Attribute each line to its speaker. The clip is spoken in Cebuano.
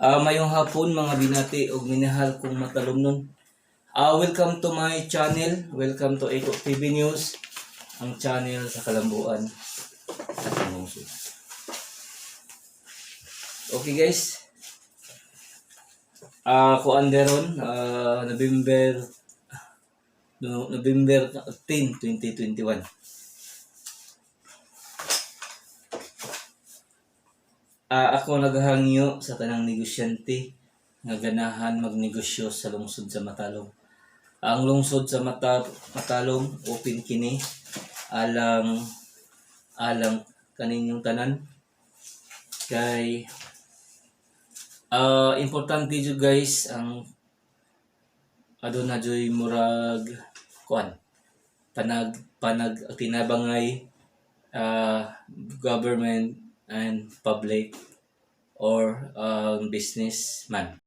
Speaker 1: Mayong hapon, mga binati ug minahal kong matalomnon. Welcome to my channel. Welcome to Eco TV News, ang channel sa kalambuan at ang lungsod. Okay, guys. Kuan deron, November no, November 10, 2021. Ako naghahangyo sa tanang negosyante nga ganahan magnegosyo sa lungsod sa Matalom. Ang lungsod sa Matalom, open kini alang alang kaninyong tanan kay importante jud, guys, ang aduna juy murag kuan panag panag tinabangay government and public or businessman.